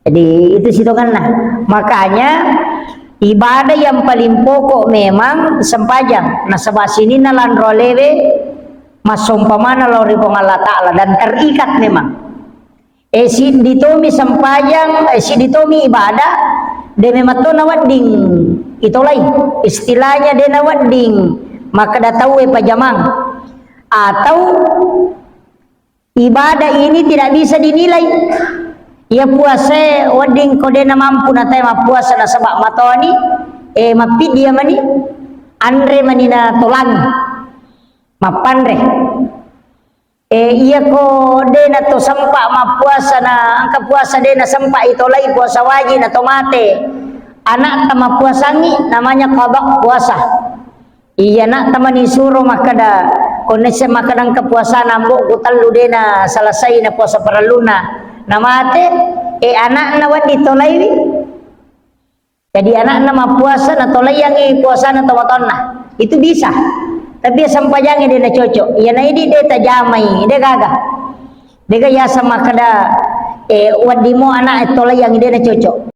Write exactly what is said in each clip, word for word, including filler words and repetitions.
Jadi itu sitonganna. Makanya ibadah yang paling pokok memang sempajang. Nasaba sininna lanro alewe massompamana lao ri Puang Allah Ta'ala dan terikat memang. Eh, siddi tomi sempajang, eh, siddi tomi ibadah, de memang to nawedding itolai. Istilahnya de nawedding makkeda tauwe pajamang. Atau ibadah ini tidak bisa dinilai. Iya puasa wedding ko de namampu natai mappuasa nasaba matoni, eh, mappiddi iya mani, anre mani natolangi, mappanre. Eh, iya ko de na to sempa mappuasa na engka puasa de na sempa itolai puasa wajib na to mate. Anakta mappuasangi namanya qada puasa. Iya anakta mani suro makkeda, ko nesse makkeda engka puasana ambo'ku tellu de na selesai na puasa parellunna. Na mate, eh, anakna wedding tolaiwi. Jadi anakna mappuasa natolaiangngi puasana tomatoanna. Itu bisa. Tapi ya sempajangnge de na cocok. Iya na idi de tajamai, de gaga. De ga yasa makkeda, eh, wedding mo anak tolaiangngi de na cocok.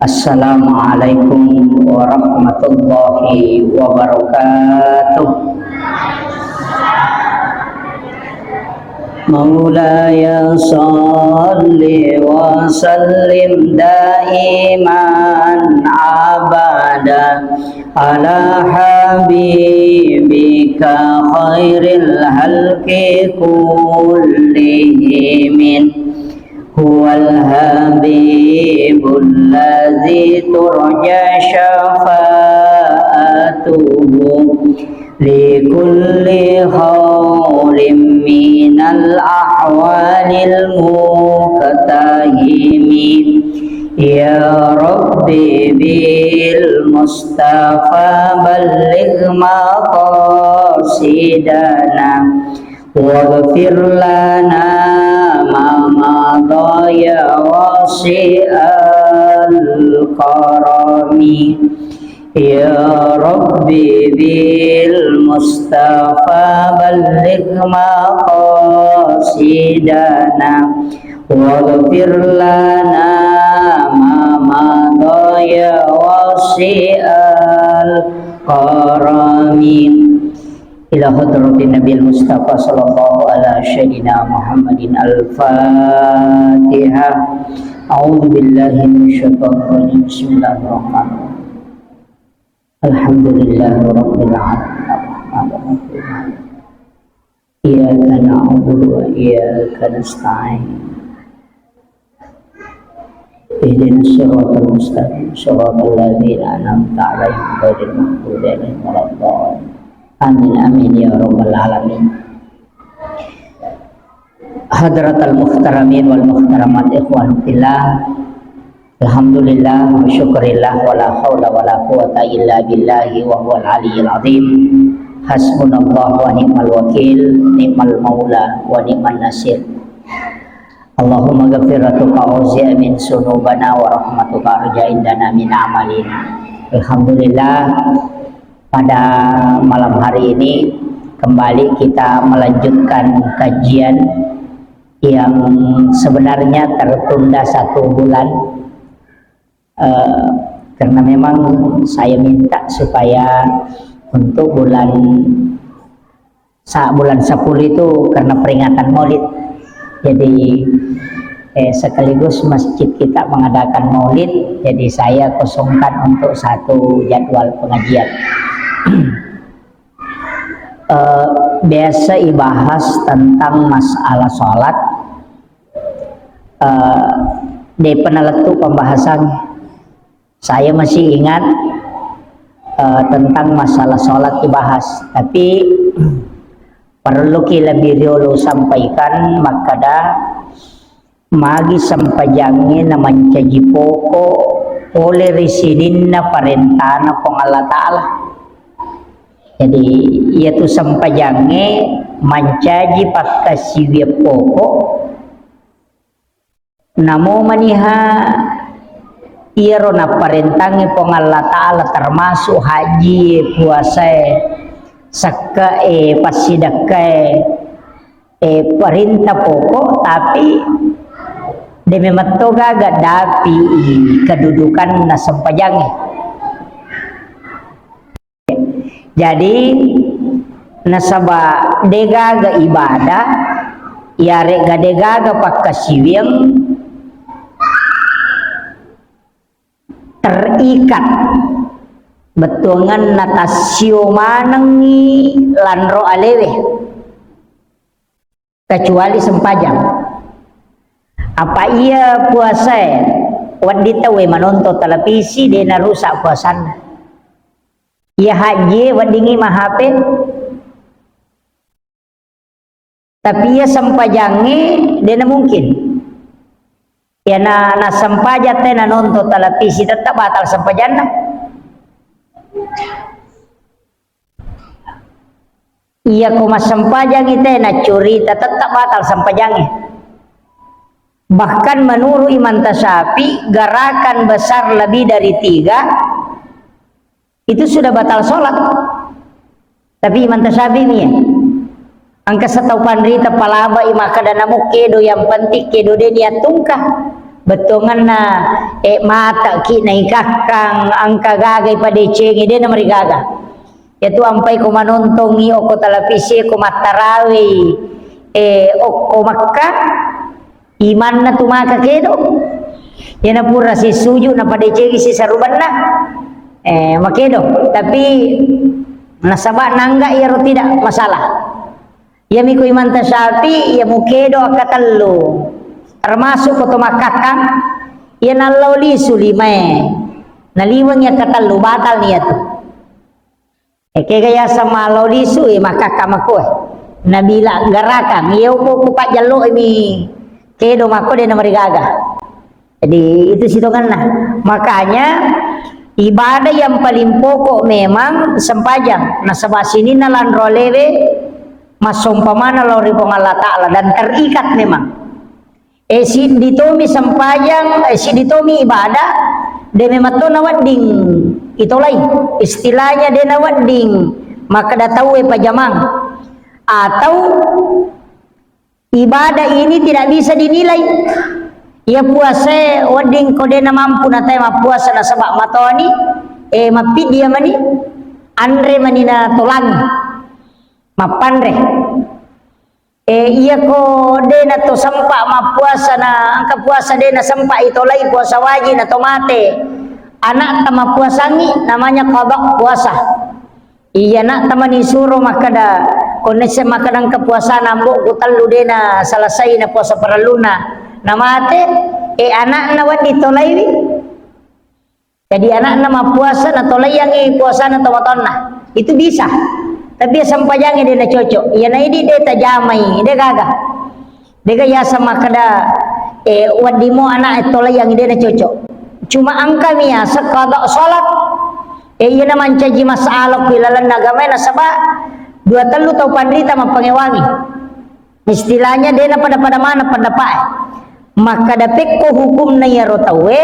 Assalamualaikum warahmatullahi wabarakatuh. مولاي صل وسلم دائما أبدا على حبيبك خير الخلق كلهم. هو الحبيب الذي ترجى شفاعته لكل هول من الأهوال المقتحم. يا رب بالمصطفى بلغ مقاصدنا واغفر لنا ما مضى يا واسع الكرم. يا رب بالمصطفى بلغ مقاصدنا واغفر لنا ما مضى يا واسع الكرم. إلى حضرة النبي المصطفى صلى الله على سيدنا محمد. الفاتحة. أعوذ بالله من الشيطان الرجيم. بسم الله الرحمن الرحيم. الحمد لله رب العالمين. الرحمن الرحيم. إياك نعبد وإياك نستعين. اهدنا الصراط المستقيم، صراط الذين أنعمت عليهم، غير المغضوب عليهم ولا الضالين. آمين، آمين يا رب العالمين. حضرة المحترمين والمحترمات، إخوان في الله. الحمد لله، والشكر لله، ولا حول ولا قوة إلا بالله، وهو العلي العظيم. حسبنا الله ونعم الوكيل، نعم المولى ونعم النصير. اللهم مغفرتك أوسع من ذنوبنا ورحمتك أرجى عندنا من أعمالنا. Alhamdulillah, pada malam hari ini kembali kita melanjutkan kajian yang sebenarnya tertunda satu bulan, eh, karena memang saya minta supaya untuk bulan sa-, bulan sepuluh itu karena peringatan Maulid. Jadi, eh, sekaligus masjid kita mengadakan Maulid, jadi saya kosongkan untuk satu jadwal pengajian. Eh, biasa ibahas tentang masalah sholat, eh, de pernah lettu pembahasan. Saya masih ingat, eh, tentang masalah sholat dibahas, tapi perlu ki lebih dulu sampaikan makkada magi sempajangnge na mancaji poko pole ri sininna parentana Puang Allah Ta'ala. Jadi, iyatu sempajangnge mancaji pakkasiwiang poko. Namo maniha iyaro napparentangngi Puang Allah Ta'ala, termasuk haji, puasae, sekke'e, passidekkae, Eh, perintah pokok, tapi de memetto gaga dapi kedudukan na sempajangnge. Jadi, nasaba degaga ibadah, iyare'ga degaga pakkasiwiang, terikat bettuanganna tassio manengngi lanro alewe, kecuali sempajang. Apa iya puasae, wedding tauwe manonton televisi, de narusak puasanna. Iya hajjie weddingngi ma H P, tapi iya sempajangnge de na mungkin. Iya na, na sempajang te na nonton televisi, tetap batal sempajanna. Iya ko massempajangngi te na curita, tetap batal sempajangnge. Bahkan menurut Imam Tasyafi, gerakan besar lebih dari tiga itu sudah batal sholat. Tapi Imam Tasyafi mi, engka setau panrita palaba i makkeda namo kedo, yang penting kedo de niat tungka. Bettuanganna, eh, mata ki naikakkang, engka gaga ipadecengi, de namarigaga. Yatu ampai ko manontongi, okko televisi, ko mattarawei, eh, okko Makkah, imanna tu maka kedo. Yana pura sisuju napadecengi sisarubanna, eh, makedo. Tapi nasaba nangga iyaro tidak masalah. Iyami ko Imam Tasyafi, iya mukedo akkatellu. Termasuk ko to makkakkang, iya nallau lisu limae. Naliwengi akkatellu, batal niyatu. Eh, kega yaseng mallau lisu, eh, makkakka makkoe. Nabila garakang, iya upo ku pajjallo mi kedo makko de namarigaga. Jadi, itu sitonganna. Makanya, ibadah yang paling pokok memang sempajang. Nasaba sininna lanro alewe, massompamana lao ri Puang Allah Ta'ala dan terikat memang. Eh, siddi tomi sempajang, eh, siddi tomi ibadah, de memang to nawedding itolai. Istilahnya de nawedding makkeda tauwe pajamang. Atau ibadah ini tidak bisa dinilai. Iya puasa wedding ko de namampu natai mappuasa nasaba matoni, eh, mappiddi iya mani, anre mani natolangi, mappanre. Eh, iya ko de na to sempa mappuasa na engka puasa de na sempa itolai puasa wajib na to mate. Anakta mappuasangi namanya qada puasa. Iya anakta mani suro makkeda, ko nesse makkeda engka puasana ambo'ku tellu de na selesai na puasa parelluna. Na mate, eh, anakna wedding tolaiwi. Jadi anakna mappuasa, natolaiyangngi puasana tomatoanna. Itu bisa. Tapi iya sempajangnge de nacocok. Iyana idi de tajamai, de gaga. Dega yaseng makkeda, eh, wedding mo anak tolaiyangngi, de nacocok. Cuma engkami yaseng qada salat. Eh, iyana mancaji masalah ku ilalenna agamae nasaba dua tellu tau panrita mappangewangi. Istilahnya de napada-pada maneng pendapa'e. Makkeda pekko hukumna iyaro tauwe,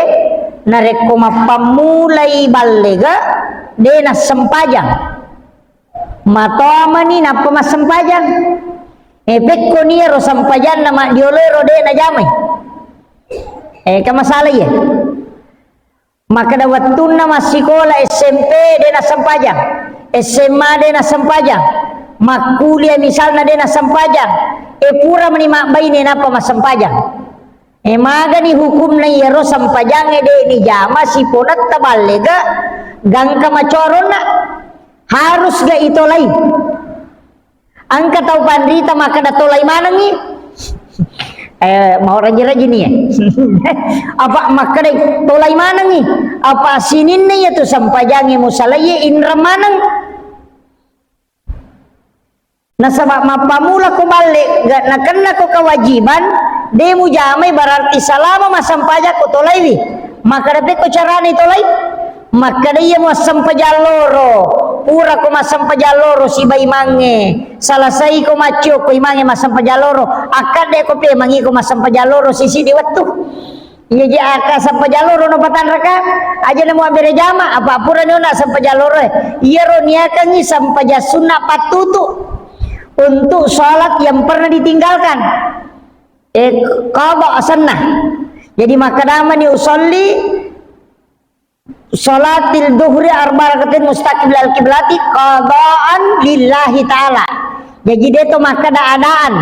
narekko mappammulai ballega, de nassempajang. Matoa mani nappa massempajang. Eh, pekko niyaro sempajanna maddiolo ero de najamai. Eh, ka masalah iya. Makkeda wettunna massikola S M P de nassempajang, S M A de nassempajang, makkuliah misalna de nassempajang, e pura mani mabbaine nappa massempajang. E magani hukumna iyaro sempajangnge de nijama siponetta ballega gangka macoronna, harus ga itolai. Engka tau panrita makkeda tolai manengngi. Eh, mau raji-raji ni, eh. Apa makkeda tolai manengngi? Apa sininna iya tu sempajangnge musalaiye inreng maneng. Nasaba mappammula ko balle, ga nakenna ko kewajiban, de mujamai berarti salama massempajang ko tolaiwi. Makkeda pekko carana itolai? Makkeda iya muassempajang loro, pura ko massempajang loro siba imangnge, salasai ko maccio ko imangnge massempajang loro, akkadde ko pemangi ko massempajang loro sisidi wettu. Iya je akka sempajang loro no patanraka, aja namo abbere jama, apa pura ni ona sempajang loro e. Iyaro niakangi sempajang sunna pattutu. untuk sholat yang pernah ditinggalkan. Eh, qada asanna. Jadi, makkadamani usolli sholatil duhri arba rakaatin mustaqbil al-qiblati qadaan lillahi ta'ala. Jaji, de to makkada adaan.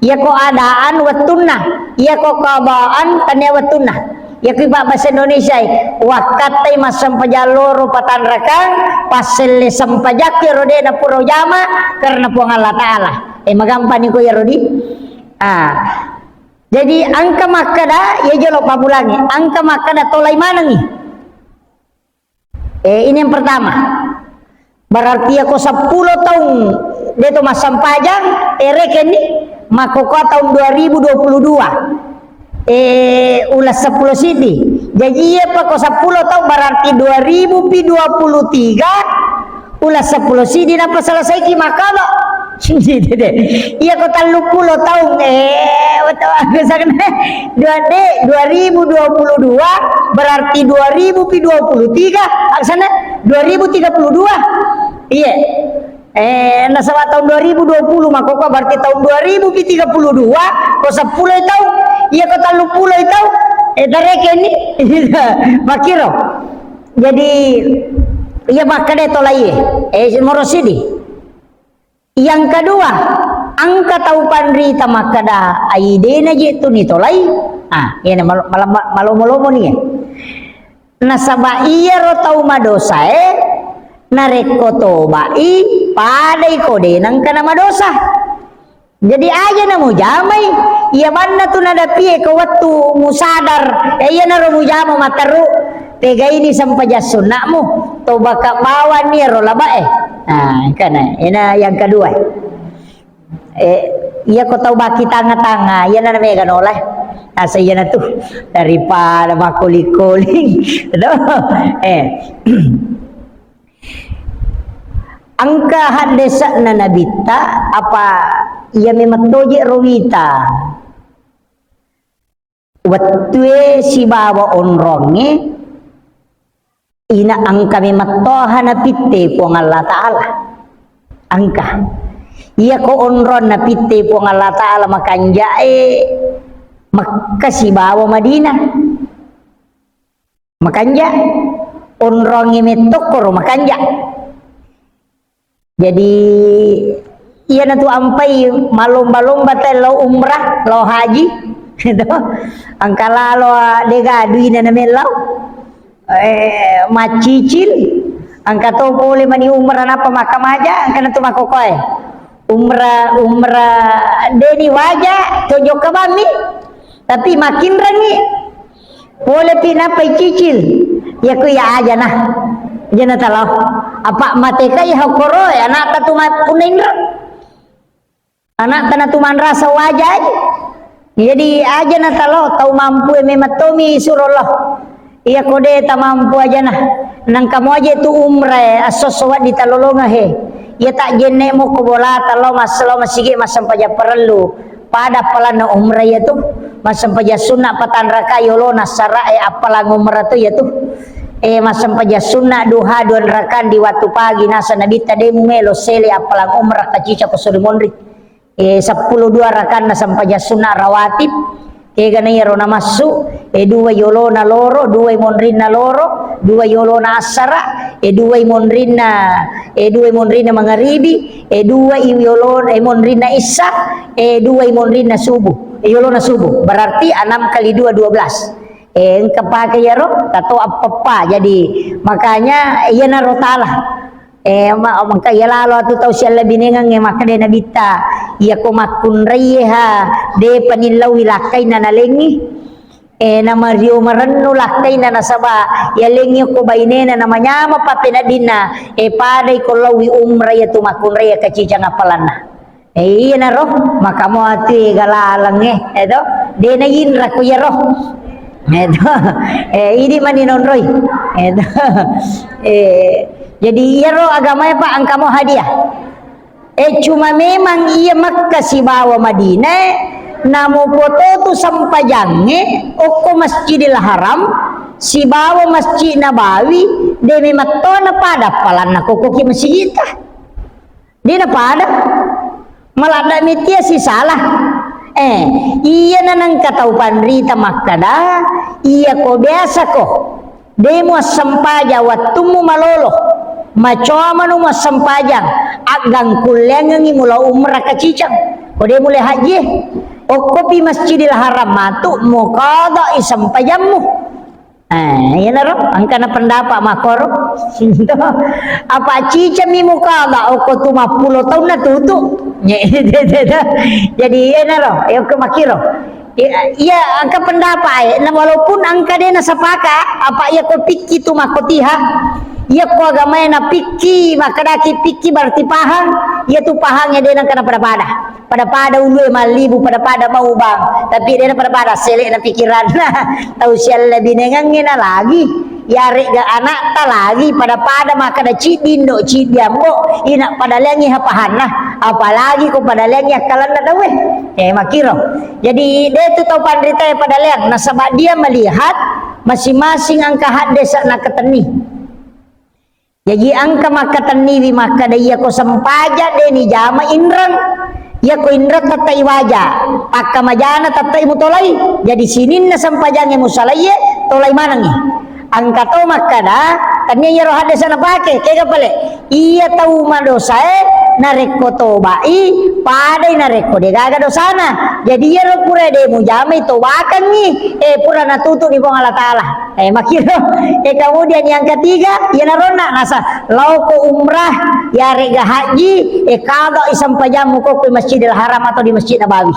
Iyako adaan wettunna, iyako qadaan tania wettunna. Iyako ipabbasa Indonesia e, wakkattai massempajang loro patanrakang, passelle sempajakki ro de napura jama karena Puang Allah Ta'ala. Eh, magampang ni ko iyaro di. Ah. Jadi, engka makkada, iya jolo pabbulangi, engka makkada tolai manengi. Eh, ini yang pertama. Berarti iyako seppulo taung de to massempajang, eh, rekenni, makkokkoe taung dua ribu dua puluh dua. Eh, ulas seppulo siddi. Jadi, iya pa ko seppulo taung, berarti dua ribu pi dua puluh tiga, ulas seppulo siddi nappa selesaiki makkada. Iya ko telluppulo taung, eh, betul, aku sana. Dua, de, dua ribu dua puluh dua, berarti dua ribu pi dua puluh tiga, aku sana, dua ribu tiga puluh dua. Iya. Eh, nasaba taung dua ribu dua puluh, makkokkoe berarti taung dua ribu pi tiga puluh dua, ko seppulo taung, iya ko telluppulo taung, eh, tarekenni, makkiro. Jadi, iya makkada tolai, eh, moro siddi. Yang kedua, engka tau panrita makkada, "Ai, dena je tu nitolai." Ah, iyana mal-, mal-, malomo-lomo ni, ya. Nasaba iyaro tau madosae, narekko tobai, padai ko de nengka namadosa. Jadi, aja namujamai, iya banna tu nadapie ko wettu musadar, eh, iyanaro mujama matteru, tegaini sempajang sunna'mu, tobaka bawanni ero labae. Nah, engkana, ena yang kedua. Eh, iya ko tau baki tanga-tanga, iyana mega nola. Asa iyana tu daripada makkoling-koling. Toh? Eh. Engka haddese'na Nabitta, apa iya memang toje ro wita. Wettue sibawa onrongnge, ina engka memang toha napitte Puang Allah Ta'ala. Engka. Iya ko onrong napitte Puang Allah Ta'ala makanjae Mekka sibawa Madinah. Makanja, onrongnge mettokkoro makanja. Jadi, iyanatu ampai malomba-lomba te lao umrah, lao haji. Itu. Engka lalo, ah, dega duina namellau. Eh, maccicil. Engka to pole mani umrah napa makkamaja, engka natu makkokoe. Umrah, umrah deni waja, to jokka bammi. Tapi makinrangi. Pole pi nappa icicil. Iya ku iya aja nah. Jana talo. Apa mate kai hokoro, eh, anakta tu ma-, punna inra. Anakta na tu manrasa waja aja. Jadi aja na talo, tau mampu e memang tomi suro lo. Iya ko de tamampu aja nah. Nangka mo aja tu umrah e, asso-asso waddi talolonga he. Iya tak jenne mo ko bolata lo mas-, lo masigi massempajang parellu. Pada appalanna umrah iyatu, massempajang sunna patanraka yolona sarae appalang umrah tu iyatu. Eh, massempajang sunna duha dua rakaat di waktu pagi, nasa Nabitta de mumelo sele appalang umrah kacica ko suri monri. Eh, seppulo dua rakaatna sempajang sunna rawatib. Kegana iyaro namassu, eh, dua yolona loro, dua monrinna loro, dua yolona assara, eh, dua monrinna, eh, dua monrinna mangaribi, eh, dua i yolo-, eh, monrinna issa, eh, dua i monrinna subuh, eh, yolona subuh. Berarti enam kali dua, dua belas. Eh, engka pake iyaro, tato appeppa. Jadi, makanya, iyanaro tala. Eh, ma-, maka iya lalo atu tau siallabinengengnge, makkeda Nabitta, "Iyako makkunraiye ha, depa nillauwi lakkainna nalengngi." Eh, namario marennu lakkainna nasaba yalengngi ko bainena namanyama pappeneddinna, eh, padai ko lauwi umrah iyatu makkunrai kacicang appalanna. Eh, iyanaro, makamo atu ega lalengnge, eto, de na inra ko iyaro. Eto, eh, idi mani nonroi. Eto, eh, jadi iyaro agamae, Pak, engkamo hadiah. Eh, cuma memang iya Mekka sibawa Madinah, namupototu sempajangnge okko Masjidil Haram sibawa Masjid Nabawi, de memettona pada palanna kokoki masigitta. De napada. Maladda mitia sisala. Eh, iya nanangka tau panrita makkada, iya ko biasa ko, demo assempajang wattummu malolo, macoa manu massempajang, aggangkulleangengi mula umrah kacicang. Ko demo le haji, okkopi Masjidil Haram matu muqadai sempajammu. Eh, iyanaro, engkana pendapat makkoro. Apa cicami muqadha, okko tu mappulo taunna tutu. Jadi, iyanaro, iya, okko makkiro. Iya, iya, engka pendapat, eh. Nah, walaupun engka de nasapaka, apa iya ko pikki tu makkotiha. Iya ko agamae na pikki, makkadaki pikki berarti pahang. Iya tu pahang ya de nengka na pada-pada. Pada-pada ulue mallibu, pada-pada maubang, tapi dena pada-pada sele'na pikiranna. Tau siallabinengengnge na lagi, yare'ga anakta lagi, pada-pada makkada ciddi indo, ciddi ambo, ina pada leangi ha pahanna, apalagi ko pada leangi akkalanna tauwe. Eh, makkiro. Jadi, de tu tau panritae pada leang, nasaba dia melihat masing-masing engka haddesa nakatenni. Jaji engka makkatenniwi makkada, iyako sempajang de nijama inreng, iyako inreng tettai waja, pakkamajana tettai mutolai. Jadi sininna sempajangnge musalaiye, tolai manengngi. Engka to makkada, tania iyaro haddesa napake, kega pale? Iya tau madosae narekko tobai, padai narekko degaga dosana. Jadi iyaro pura de mujamai, tobakengngi, eh, pura natutuni Puang Allah Taala. Eh, makkiro. Eh, kemudian yang ketiga, iyanaronna nasa, laoko umrah, yarega haji, eh, qadai sempajammu ko, ko Masjidil Haram atau di Masjid Nabawi.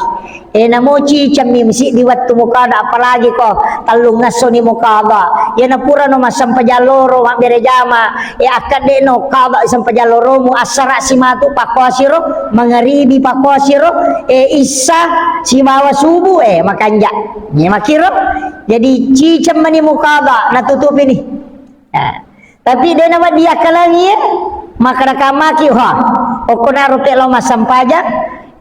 Eh, namo cicammi misi di wettu muqadha, apalagi ko tellungngassoni muqadha. Iyana purano massempajang loro, mabbere jama, eh, akkaddeno qadai sempajang loromu, assara simatu pakkoasiro, mangaribi pakkoasiro, eh, issa sibawa subuh, eh, makanja. Iya makkiro. Jadi, ciceng mani muqadha, natutupini. Nah, tapi de nawedding yakkalangi, makkada kamaki, ha, okko naro pe lao massempajang,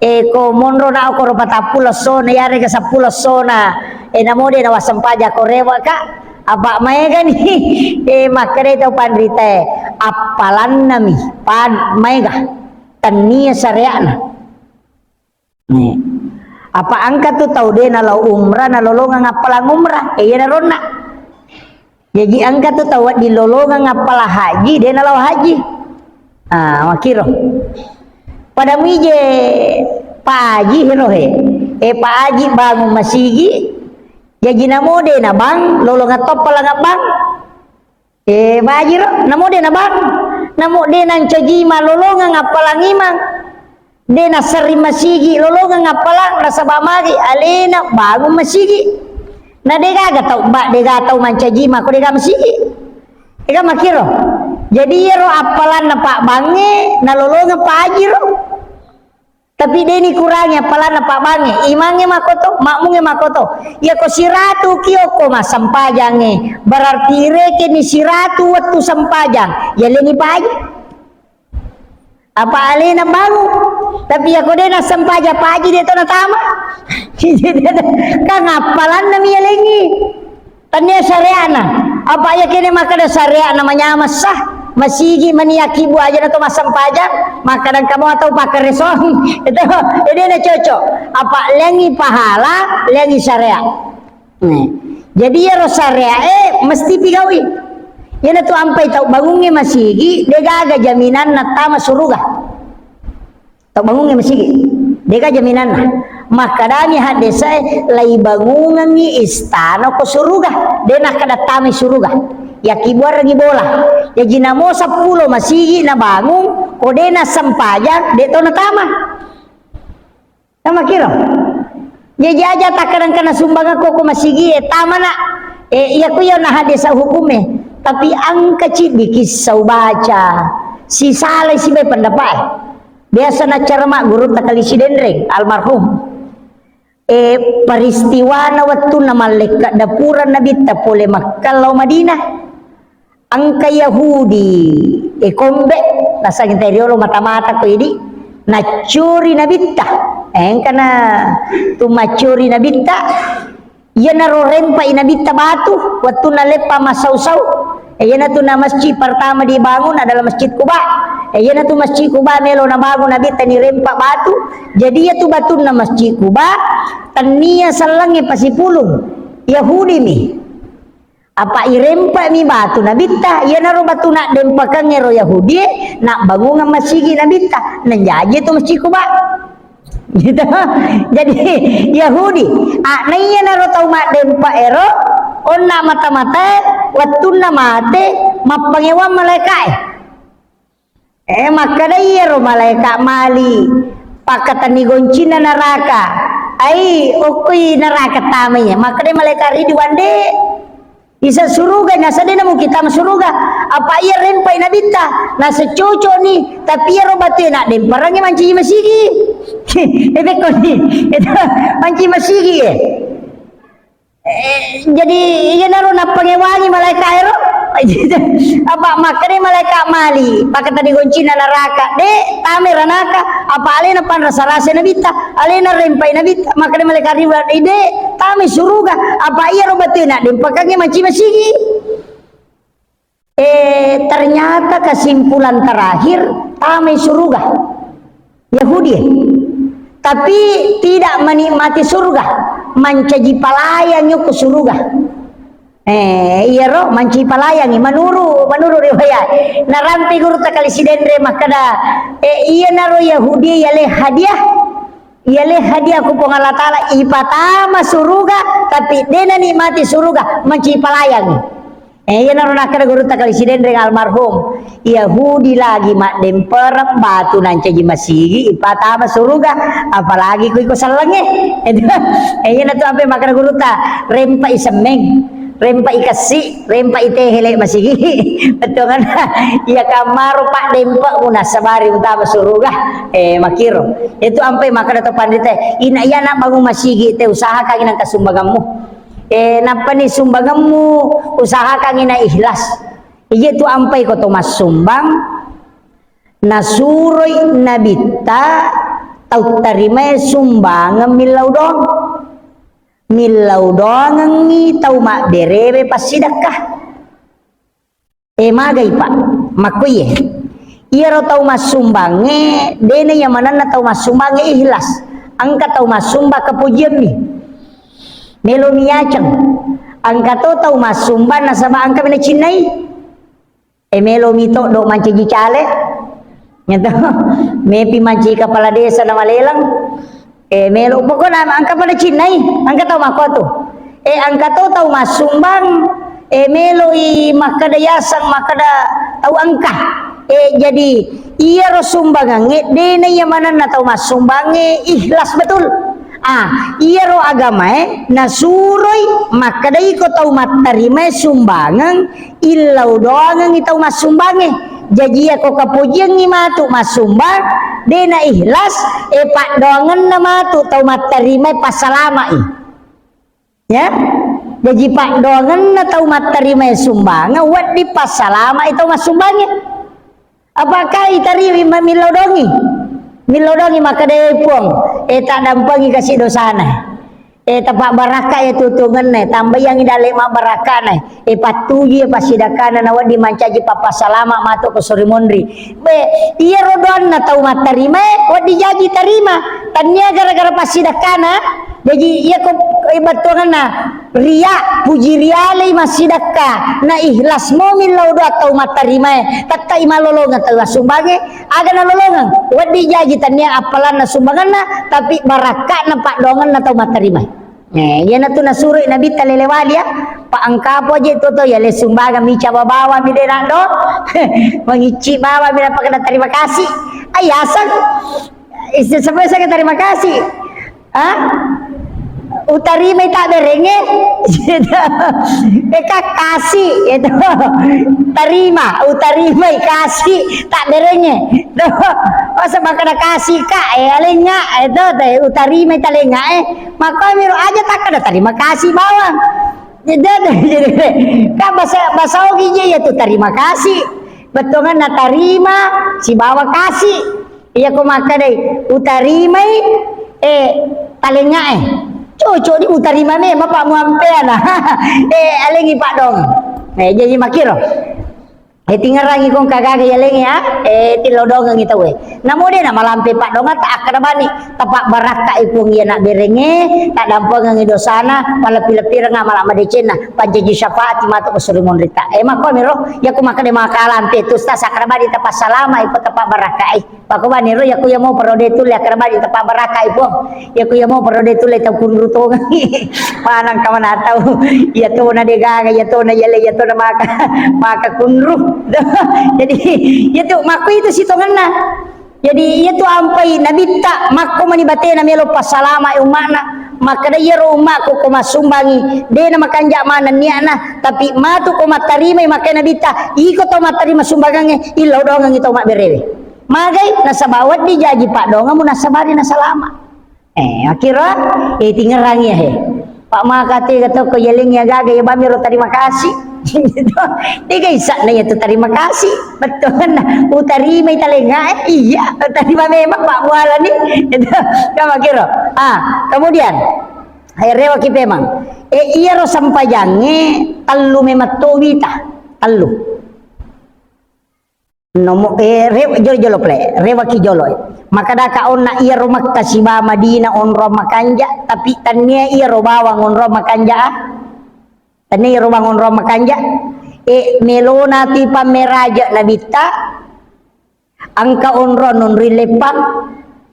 eh, ko monro na okoro patappulo essona, yarega seppulo essona, eh, namo de nawassempajang ko rewe ka, apa maegani, eh, makkada tau panritae, appalannami, pad-, maega, tennia syariatna. Nih. Apa engka tu tau de nalao umrah, nalolongeng appalang umrah? Eh, iyanaronna. Jaji engka tu tau wedding lolongeng appalang haji, de nalao haji. Ah, makkiro. Pada muije Pak Haji ro he. Eh, Pak Haji bangun masigi. Jaji namo de nabang, lolongeng to appalang bang. Eh, bajiro, namo de nabang. Namo de nancaji malolongeng appalang imang. De naserring masigi lolongeng appalang, nasaba magi alena bangun masigi. Na degaga tau ba, dega tau mancaji mako dega masigi. Ega makkiro. Jadi iyaro appalanna Pak Bangnge nalolongeng Pak Haji ro. Tapi de nikurangi appalanna Pak Bangnge, imangnge makkoto, makmungnge makkoto. Iyako siratu ki okko massempajangnge, berarti irekeni siratu wettu sempajang, yaleni Pak Haji. Apa alena bangun? Tapi iyako de nassempajang Pak Haji, de to natama. Kan appalannami yalengngi. Tennia syariatna. Apa iya kene makkada syariatna manyameng sah? Masigi mani akkibu aja na to massempajang, makkada engka mo atau pakkaresong. Itu, jadi na cocok. Apa leangi pahala, leangi syariat. Nih. Jadi iyaro syariat, eh, mesti pigaui. Iyana tu ampai tau bangungnge masigi, degaga jaminanna tama suruga. Tau bangungnge masigi, dega jaminanna. Makkadami haddesae, laibangungengngi istana ko suruga, de nakkada tamai suruga. Yakkibuarengngi bola. Jaji namo seppulo masigi nabangung, ko de nassempajang, de to natama. Namakiro. Jaji aja takkadangka nasumbangekko ko masigi e, tamana. Eh, iya ku iya na haddesa hukume. Tapi engka ciddi kissa ubaca. Sisalai sibawa pendapat e. Biasa naccarama gurutta Kali Sidenreng, almarhum. Eh, peristiwana wettunna mallekka dapureng Nabitta pole Makkah lao Madinah. Engka Yahudi, eh, kombe, naseng tau riolo mata-mata ko idi, naccuri Nabitta. Eh, engkana tu maccuri Nabitta, iyanaro rempai Nabitta batu, wettunna leppa massau-sau. Iyanatu na masjid pertama dibangun adalah Masjid Quba. Iyanatu Masjid Quba melo nabangun Nabitta nirempa batu. Jadi iyatu batunna Masjid Quba tennia sellengnge pasipulung. Yahudi mi. Apa irempami batu Nabitta, iyanaro batu naddempakengngero Yahudie, nabbangungang masigi Nabitta, nanjaji tu Masjid Quba. Gitu. Jadi Yahudi, ah, na iyanaro tau maddempa ero, onna mata-matae, wettunna mate, mappangewang malaikae. Eh, makkeda iyaro malaika mali pakkatenni goncinna naraka. Ai, okkoi naraka tamai. Makkeda malaika Ridwan, de. Isa suruga, nasa de namu kita ma suruga. Apa iya rempai Nabitta? Nasa cocok ni. Tapi iyaro batue nak demparangi manci masigi. Ede koni. Itu manci masigi, eh. Eh, jadi iyanaro nappangewangi malaika ero. Apa makkeda malaika mali, pakkatenni goncinna naraka. De, tame ranaka. Apa alena panrasa-rasa Nabitta, alena rempai Nabitta. Makkeda malaika Ridwan, de, tame suruga. Apa iyaro batue nak dempakangi manci masigi. Eh, ternyata kesimpulan terakhir, tamai suruga. Yahudi. Tapi tidak menikmati surga, mancaji palayang yoko suruga. Eh, iyaro mancaji palayangi menuru, menuru riwayat. Narampi gurutta kali Sidenre makkeda, eh, iyanaro Yahudi yale hadiah, yale hadiah ku Puang Allah Taala, ipatama suruga, tapi dena nikmati suruga, mancaji palayangi. Eh, iyanaro nakkeda gurutta kali Sidenreng almarhum, Yahudi lagi maddempereng batu nancaji masigi, ipatama suruga, apalagi ku iko sellengnge. Eh, iyanatu ampe makkeda gurutta, rempai semmeng, rempai kessi, rempai tehele masigi. Bettuanna, iya kammaro paddempe'mu nasabari utama suruga. Eh, makkiro. Itu ampe makkeda to pandita, ina iyana bangun masigi te usahakangi nangka sumbangammu. Eh, nappani sumbangemmu usahakangi na ikhlas. Iyatu ampai ko to massumbang, nasuroi Nabitta tau tarimae sumbangeng millau doang. Millau doangengngi tau mabberewe passidekka. Eh, magai, Pak? Makkuiye. Iyaro tau massumbangnge, dena iya manenna tau massumbangnge ikhlas. Engka tau massumbang kepujiammi. Melo miyaceng. Engka to tau massumbang nasaba engka mena cinnai. Eh, melo mi toddo mancaji caleg. Nyeto. Mepi mancaji kepala desa na Maleleng. Eh, melo, pokokna engka pada cinnai, engka tau makkotu. Eh, engka to tau massumbang, eh, meloi makkeda yaseng, makkeda tau engka. Eh, jadi iyaro sumbangangnge, dena iya manenna tau massumbangnge ikhlas betul. Ah, iyaro agamae nasuroi makkeda iko tau mattarimae sumbangeng, illau doangengngi tau massumbangnge. Jaji, iyako kapojiangngi matu massumbang, dena ikhlas, eh, paddoangenna matu tau mattarimae passalama'i. Ya? Jaji, paddoangenna tau mattarimae sumbangeng, wedding passalama'i tau massumbangnge. Apakah itariwi ma-, millau dongi? Millau dongi makkeda, "Eh, Puang, eh, taddampengi kasi dosana." Eh, tapabbarakka iya tutungenna, tambaiangngi dalle mabbarakkana, eh, pattujui passidakkana, nawedding mancaji pappasalama matu ko sori monri. Be, iyaro doanna tau mattarimae, wedding jaji tarima. Tania gara-gara passidakkana, jaji iyako, eh, bettuangenna ria, puji rialei massidakka, na ikhlas mo millau doa tau mattarimae, tettai malolongeng tau assumbange, Aga nalolongeng, wedding jaji tennia appalanna sumbanganna, tapi barakka'na paddoangenna tau mattarima. Eh, iyanatu nasuroi Nabitta lele wali, ya. Pa engkapo je tu to, ya le sumbangan mi cawa bawang mi de naddo. Mangicci bawang mi napakkeda terima kasih. Ai aseng. Isse-, sampai saya terima kasih. Ah? Utarimai tabberengnge? Eka kasi, itu. Tarima, utarimai kasi tabberengnge. Tuh, masa makkeda kasi ka, eh, alengnga, itu teh, utarimai talengnga, eh. Makkomi ro aja takkeda terima kasih bawang. Jadi, jadi, kan bahasa, bahasa Ogi je ya tuh terima kasih. Bettuanna tarima sibawa kasi. Iya ko makkedai, utarimai, eh, talengngae. Cocok di utarima memang Pak muampeana. Eh, alengi Pak dong. Eh, jadi makkiro. Eh, tingerangi kong kagaga yaleng ya, eh, tillau dongengi tauwe. Namo de na malampe padongatta, akkeda bani, tapabbarakkai Puang iya na berengnge, taddampengengi dosana, malleppi-leppireng amala madecenna, pancaji syafaat matu ko suri monrita. Eh, makko miro, yaku makkeda makalampe tu, ustaz, akkeda bani, tapassalama, ipo tapabbarakkai. Pakobani ro, yaku iya mau perode tulle, akkeda bani, tapabbarakkai Puang. Yaku iya mau perode tulle tau kunru tongengi. Manang kamana tau. Iya tona degaga, iya tona yale, iya tona maka, maka kunru. Jadi, iya tu, makku itu sitongenna. Jadi, iya tu ampai nabitta, makko mani batena melo passalama umma'na. Makkeda iyaro umma'ku ko massumbangi, de na makanja maneng niatna, tapi matu ko mattarimai, makkai nabitta, iko tau mattarima sumbangangnge, illau dongengi tau mabberewe. Magai, nasaba wedding jaji paddoangmu nasabari nasalama. Eh, akhirnya, eh, tingerangi ya, he. Pak maka tega toko yeleng ya gaga ya bami ro terima kasih. Tega isakna ya tu terima kasih. Betul na. Utarima italenga, eh, iya, utarima memang Pak Muala ni. Itu, kamu kira. Ah, kemudian, eh, rewaki pemang. Eh, iya ro sampajange, tellu memang tobita. Tellu. Nomo, eh, re-, jolo, jolo, ple, rewaki jolo, eh. Makkadaka onna iyaro Mekka siba Madinah onrong makanja, tapi tannia iyaro bawang onrong makanja, ah. Tannia iyaro bawang onrong makanja. Eh, melona tu ipammeraja nabitta, engka onrong nonri leppang,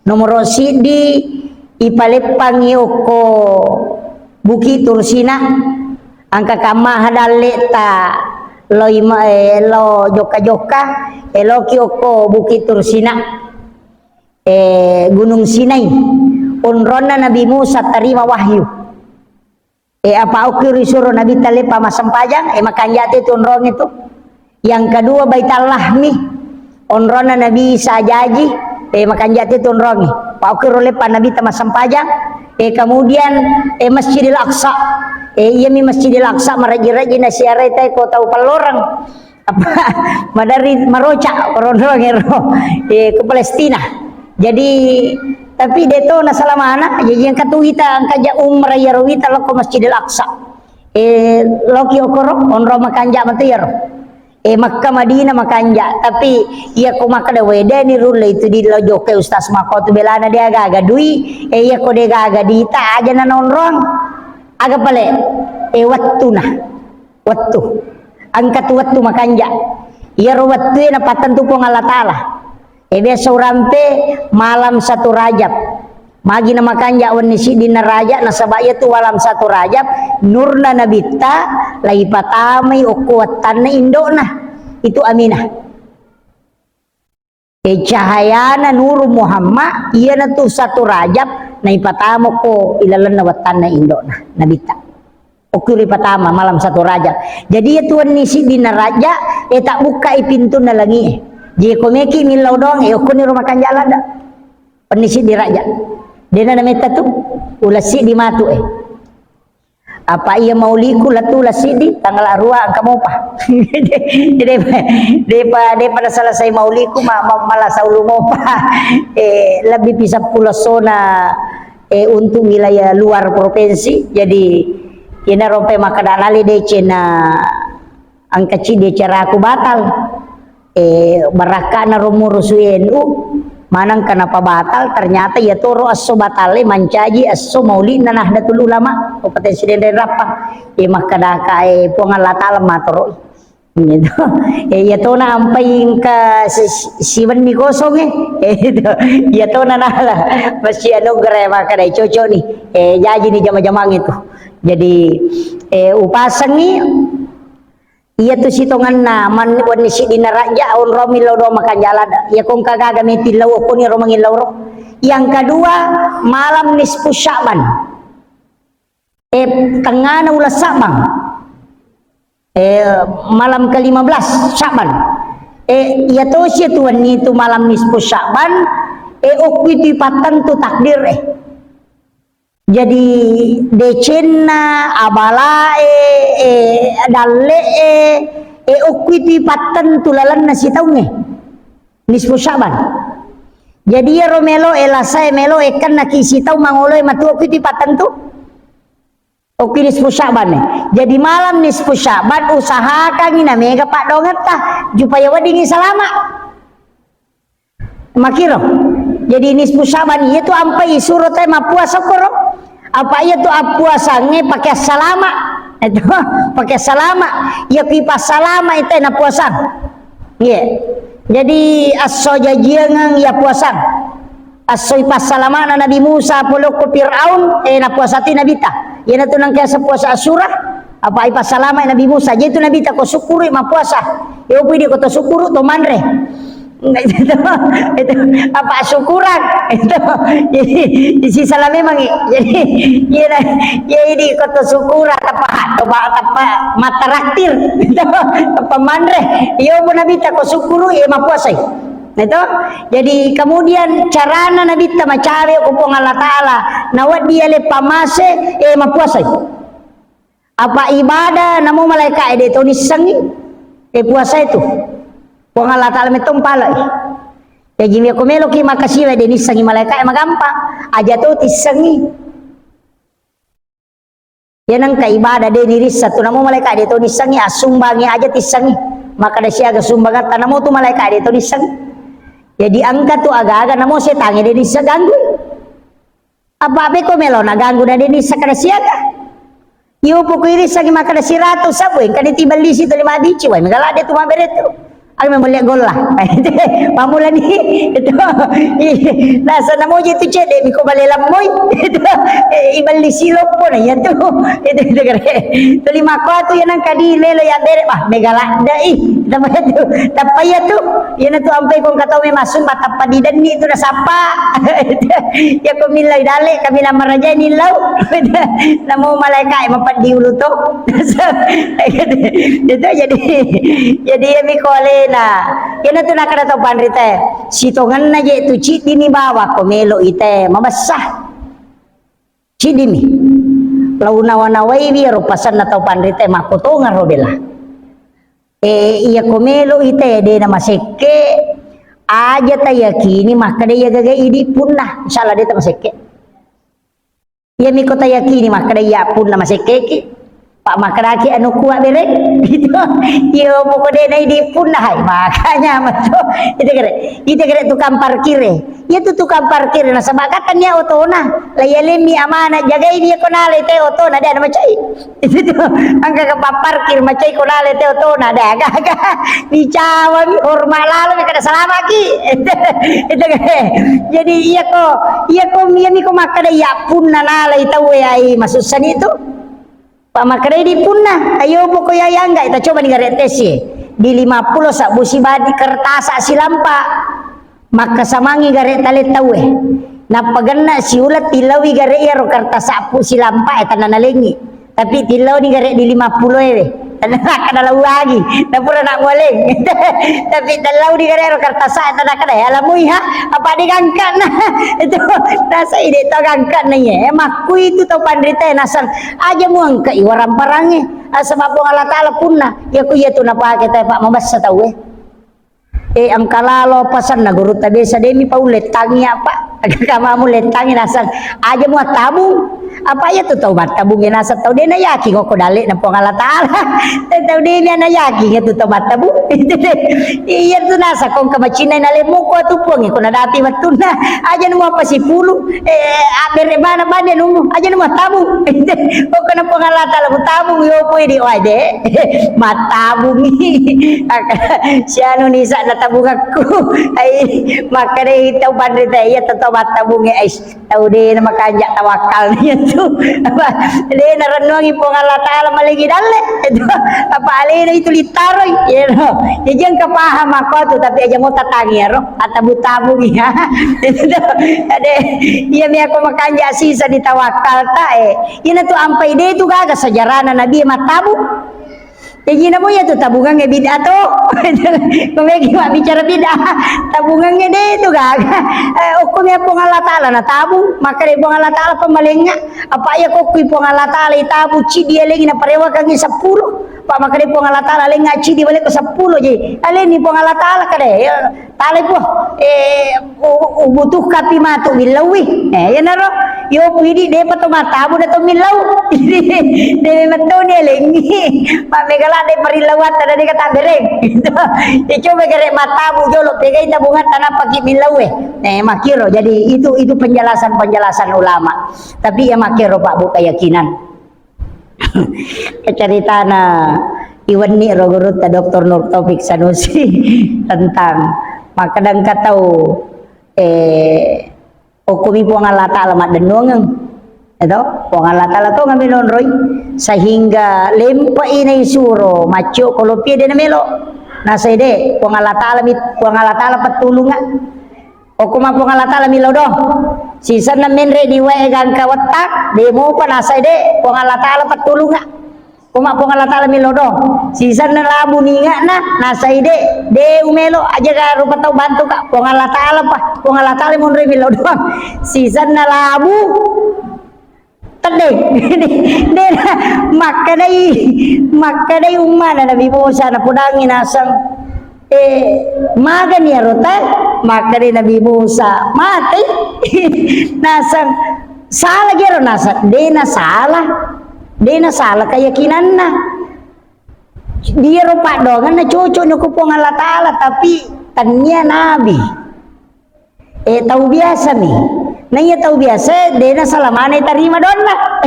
nomoro siddi, ipaleppangi okko Bukit Tursina, engka kamma dalle ta lo ima-, eh, lo jokka-jokka, eh, loki okko Bukit Tursina, eh, Gunung Sinai. Onronna Nabi Musa tarima wahyu. Eh, apa okki risuro Nabitta leppa massempajang, eh, makanja tu onrong itu. Yang kedua, Baitul Lahmi, onronna Nabi Isa jaji, eh, makanja tu onrongi. Pa okki ro leppa Nabitta massempajang, eh, kemudian, eh, Masjidil Aqsa. Eh, iyami Masjidil Aqsa maraji-raji nasiarai tai ko tau palloreng. Apa, madari maroca, ronrong ero, eh, ke Palestina. Jadi, tapi deto nasalamana, jadi yang katu wita, angkaja umrah yaro wita loko Masjidil Aqsa. Eh, loki okoro, onro makanja matu yaro. Eh, Makkah Madinah makanja, tapi iya ko makkeda wedeni rulle itu di lo jokke Ustaz Mako tu belana dia gaga dui, eh, iya ko de gaga dita aja na nonrong. Aga pale, eh, wattuna. Wettu. Engka tu wettu makanja. Iyaro wettue napattentu Puang Allah Ta'ala. E, biasa urampe malam satu Rajab. Magi na makanja wenni siddinna Rajab, nasaba iyatu malam satu Rajab, nurna Nabitta laipatamai okko wattanna indo'na. Itu Aminah. E, cahayana Nuru Muhammad, iyanatu satu Rajab, naipatamoko ilalenna wattanna indo'na, Nabitta. Okko ripatama malam satu Rajab. Jadi, iyatu wenni siddinna Rajab, e, tabbukkai pintunna langi'e. Jadi, ko meki millau doang, e, okkoniro makanja ladde. Wenni siddi Rajab. Dena nametta tu, uleng siddi matu, e. Apa iya mauliku lettu uleng siddi, tanggal arua engka mopa. Jadi, depa, depa naselesai mauliku, ma-, ma-, malasa ulu mopa. Eh, lebbi pi seppulo essona, eh, untuk wilayah luar provinsi. Jadi, iyana rompe makkeda lali deceng na engka ciddi acaraku batal. Eh, barakka'na ro murusu N U, maneng kenapa batal, ternyata iyatoro esso batalle mancaji esso mauli'na Nahdlatul Ulama, Kabupaten Sidenreng Rappang. Eh, makkedaka, eh, Puang Allah Ta'ala matoroi. Gitu. Eh, iyatona ampai engka si-, si-, siwenni kosong, eh. Eh, itu. Iyatona nala. Masih anugerah makkeda cocok ni. Eh, jaji ni jama-jamang itu. Jadi, eh, upasengi Iyatu sitongenna man-, wenni siddinna Rajab, onrong millau doang makanja ladde. Iya ko engka gaga metti lau, okkoniro mangillau ro. Yang kedua, malam nisfu Sya'ban. Eh, tengngana uleng Sya'ban. Eh, malam kelima belas Sya'ban. Eh, iyatosi tu wenni tu malam nisfu Sya'ban, eh, okko itu ipattentu takdir, eh. Jadi, decenna, abalae, eh, dalle'e, eh, okko itu ipattentu lalenna sitaungnge. Nisfu Sya'ban. Jadi, iyaro melo, eh, lasae melo, eh, kennaki sitaung mangoloe matu okko itu ipattentu. Okki nisfu Sya'ban e. Jadi malam nisfu Sya'ban usahakangi namega paddoangetta, jupaya weddingi salama. Makiro. Jadi nisfu Sya'ban iya tu ampai suro te mappuasa koro. Apa iya tu appuasangnge pake salama. Itu pake salama. Iya ki passalama ite napuasang. Iya. Jadi esso jajiangeng iya puasang. Esso ipassalamana Nabi Musa pole okko Fir'aun, eh, napuasati Nabitta. Iyanatu nangka sepuasa Asyura, apa ipassalama Nabi Musa. Jadi itu Nabitta ko syukuri mappuasa. Yo pui di kota syukuru to manre. Itu, itu apa syukuran? Itu. Jadi isi salah memang. Jadi iya, iya di kota syukura tapa, tapa, tapa mataraktir. Itu apa manre? Yo pun Nabitta ko syukuru, iya mappuasai. Nah, itu. Jadi, kemudian carana Nabitta macawe ko Puang Allah Ta'ala, nawedding ale pamase, eh, mappuasai. Apa ibadah namo malaika e de to nissengi, eh, puasa itu. Puang Allah Ta'ala metto mpalai. Jaji, meko meloki makasiwa de nissengi malaika e magampang. Aja to tissengi. Iya nengka ibadah de nirissa tu namo malaika de to nissengi, assumbangi aja tissengi. Makkada siaga sumbangatta namo tu malaika de to nissengi. Jadi engka tu aga-aga namo setangnge de nissa ganggu. Apa beko melo na ganggu na de nissa kada siaga. Iyo poko irissengi makkada siratu sabbu engka de tibellisi tu lima bici, wai megala de tu mabere tu. Aku memang lihat gol lah. Pamulani itu. Nasa namoji tu cedde miko bale lammoi. Itu, eh, ibelli siloppo na iya tu. Itu, itu kare. Tuli makko tu ya nang kadi lelo ya bere bah mega ladda i. Tappa iya tu. Tappa iya tu. Iya na tu ampai kong katau memang sumba tappa didenni tu nasappa. Ya ko millau dale kami na marajai nillau. Namo malaika e mapaddi ulu to. Itu jadi, jadi iya miko alena. Iyanatu nakkeda tau panrita e, sitongenna je tu ciddini bawang ko melo ite mabessa. Ciddimi. Lau nawa-nawaiwi ero pasenna tau panrita e, makkotongeng ro bela. E, iya ko melo ite de na masekke, aja tayakini makkeda iya gaga idi punna, insyaallah de ta masekke. Iyami ko tayakini makkeda iya punna masekkeki, pa makkedaki anukku abbereng. Gitu. Iyo poko de na idi punna hai, makanya mato. Ite gere, ite gere tukang parkir e. Iya tu tukang parkir nasaba gatanni otona. La iyalemmi amana jagaini ko nala ite otona de na macai. Itu tu engka ke parkir macai ko nala ite otona de gaga. Dicawami hormat lalo mi kada salamaki. Itu gere. Jadi iya ko Iya ko, iyami ko makkeda iya punna nalai tauwe ai masussani tu. Pa makkedai di punna, ayo poko iya yangga, ta coba ni gare tesi. Di lima pulo sabbu sibadi kertasa silampa. Makkasamangi gare tale tauwe. Nappa genna siula tilawi gare iyaro kertas sappu silampa e tanna nalengi. Tapi tillau ni gare di lima pulo ewe. Tanna kada lauangi. Napura nak mualeng. Tapi tellau ni gare ro kertas sa tanna kada ya lamui ha. Apa de gangkana. Itu nasa ide to gangkana ye. Makku itu tau panrita nasang aja muangka iwaran parange. Asaba Puang Allah Taala punna. Ya ku iya tu napake tai Pak mabessa tau e. Eh, engka lalo pasanna gurutta biasa demi pau lettangi apa? Kamamu lettangi nasang aja mua tabung. Apa iya tu tau mattabung ya nasang tau dena yakin kok dalek na Puang Allah Taala. Tau dena na yakin ya tu tau mattabung. Iya tu nasang kong kamacinna na lemu ko tu Puang ko na dati mattunna. Aja nu apa sipulu. Eh, abere mana bane numu? Aja nu mau tamu. Pokoknya Puang Allah Taala mau tamu yo poi di wae de. Matabumi. Sianu ni sa na tabungakku. Ai, makanya tau panrita iya tetau matabungi ai. Tau de na makanja tawakal ni tu. Apa? De na renungi Puang Allah Taala malengi dalle. Itu apa alena itu litaroi. Iya no. Jadi engka paham aku tu tapi aja mau tatangi ya ro. Attabu-tabu mi. Ade, iya mi aku makanja sisa di tawakkalta e. Ina tu ampai de tu gaga sejarahna Nabi mattabu. Jadi namo iya tu tabungan e bid'ah tu. Kumeki mak bicara bid'ah. Tabungan e de tu gaga. Eh, okko mi Puang Allah Taala na tabu, maka de Puang Allah Taala pemalenga. Apa iya kokki Puang Allah Taala tabu ci dia lagi na parewakangi sepuluh. Pak maka de Puang Allah Taala lenga ci di balik ke sepuluh ji. Aleni Puang Allah Taala kade. Ya, Talai puo, eh, u-, ubutuhkapi matu billaui. Eh, iyanaro, Yo pidi depa to matabu na to millau. De metto ni elengi. Pak megala de parilauan tadi kata bereng. Ya coba gare matabu jolo pegai tabungan tanah pagi millau eh. Eh, makiro. Jadi itu itu penjelasan-penjelasan ulama. Tapi ya makiro Pak Bu keyakinan. Ceritana iwenni ro gurutta Doktor Nur Taufik Sanusi tentang makkadang katau eh okkomi Puang Allah Ta'ala maddennuangeng. Eto, Puang Allah Ta'ala to ngambil nonroi sehingga lempai na isuro maccio kolopie de namelo. Nasai de Puang Allah Ta'ala mit Puang Allah Ta'ala pettulunga. Okko ma Puang Allah Ta'ala millau doang. Sisenna menre di wae gangka wetta, de mopa nasai de Puang Allah Ta'ala pettulunga. Koma Puang Allah Ta'ala millau doang. Sisenna labu ningakna, nasai de, de umelo aja ga rupa tau bantu ka. Puang Allah Ta'ala pa, Puang Allah Ta'ala monre millau doang. Sisenna labu, Tedde. De, makkedai, makkedai ummana Nabi Musa napodangi naseng, eh, magani ero te? Makkedai Nabi Musa, mate. Naseng, salah gero naseng, de na salah. De na salah keyakinanna. Dia ro paddoanganna cocok ni ko Puang Allah Ta'ala, tapi tania nabi. Eh, tau biasa mi. Nah, iya tau biasa, dena salamane tarima donna.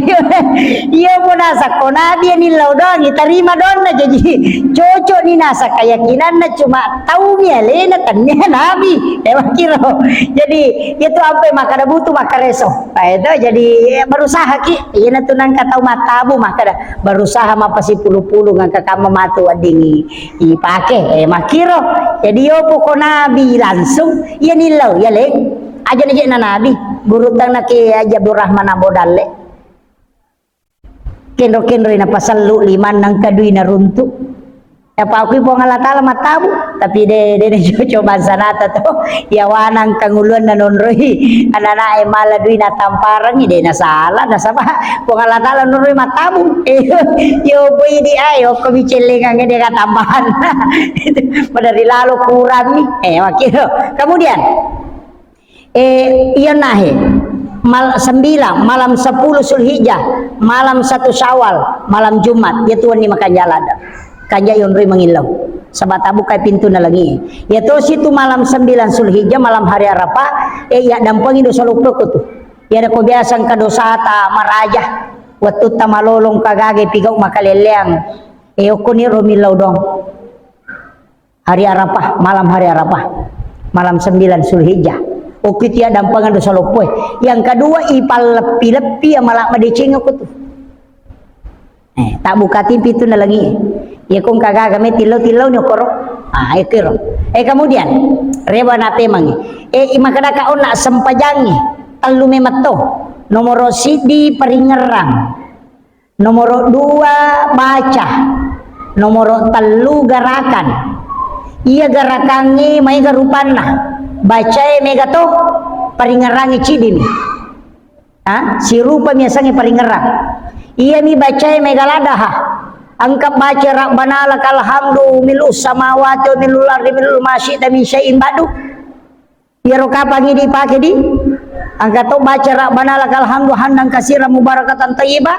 Iya, mo nasakko nabi ni lao doang, tarima donna. Jadi, cocok ni nasa keyakinanna cuma tau mi alena tania nabi. Eh, makiro. Jadi, iya tu ampe makkada butuh makkareso. Nah, itu jadi, eh, berusaha ki. Iya na tu nangka tau matabu makkada berusaha mappasipulu-pulu ngangka kamma matu weddingi ipake, eh, makkiro. Jadi yopo ko nabi langsung, iya nillau, iya leng. Aja na je na nabi, guru tang na ke aja Abdul Rahman Abu Dalle. Kenro-kenro na pasellu liman nangka dui na runtu. Apa akui Puang Allah Ta'ala matabu, tapi de, de, de coba sanata to. Iya wanang kanguluan na nonroi, anak-anak e mala dui na tamparangi, de na salah, nasaba Puang Allah Ta'ala nonroi matabu. Eh, yo poi di ai, okko mi cellengang de ka tambahan. Pada rilalo kurang ni. Eh, makiro. Kemudian, Eh, iya nahe. Mal-, sembilan, malam sepuluh Zulhijjah, malam satu Syawal, malam Jumat, iya tu wenni makanja ladde. Kanja yonroi mangillau. Saba tabukai pintunna langi. Iya tosi tu malam sembilan Zulhijjah, malam hari Arafah, eh, iya dampengi dosa loppo ko tu. Iya ko biasa engka dosata maraja. Wettutta malolong kagage pigau makalelleang. Eh, okkoni ro millau dong. Hari Arafah, malam hari Arafah. Malam sembilan Zulhijjah. Okki tia dampangan dosa loppoe. Yang kedua, ipalleppi-leppi ya malah madeceng aku tu. Eh, tak buka timpi tu nalangi. Ya kong kagaga me tillau-tillau ni okoro. Ah, itu ro. Eh, kemudian, rewa na pemangi. Eh, makadaka onna sempajangi. Tellu memetto. Nomoro sidi paringerang. Nomoro dua, baca. Nomoro tellu, gerakan. Iya gerakangnge maega rupanna. Bacae mega to, paringerangnge cidini. Ha? Sirupa miasangnge paringerang. Iyami bacae mega ladaha. Engka baca Rabbana lakal hamdu milu samawati wa milu ardi milu masyi'ta min syai'in ba'du. Iyaro kapang idi pake di, engka to baca Rabbana lakal hamdu hamdan katsiran mubarakatan thayyiba.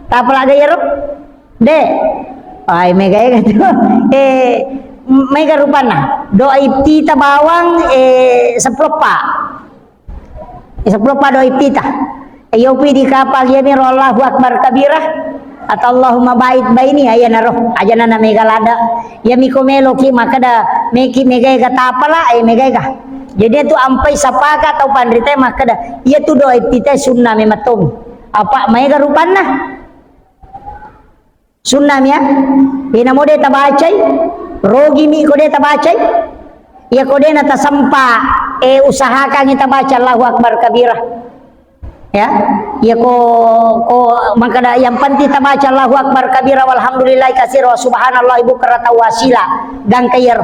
Tapalaga iyaro? De. Ai, mega ega tu. Eh, mega rupanna. Doa iftitah bawang, eh, seppulo eppa. Eh, seppulo eppa doa iftitah. Iyo pi di kapang iyami ro Allahu Akbar kabira atau Allahumma ba'id baini, ayanaro. Ajana na mega lada. Iyami ko meloki makkeda meki mega ega tapala, eh, mega ega. Jadi itu ampai sapaka atau panrita makkeda, iya tu doa iftitah sunnah memetto. Apa maega rupanna? Sunnah mia. Ina mo de tabacai, rogi mi ko de tabacai. Iya ko de na tasempa, eh, usahakan kita baca Allahu Akbar kabira. Ya, iya ko, ko makkeda yang penting tabaca Allahu Akbar kabira walhamdulillahi katsira wa subhanallahi bukratan wa asila. Gangka iyaro.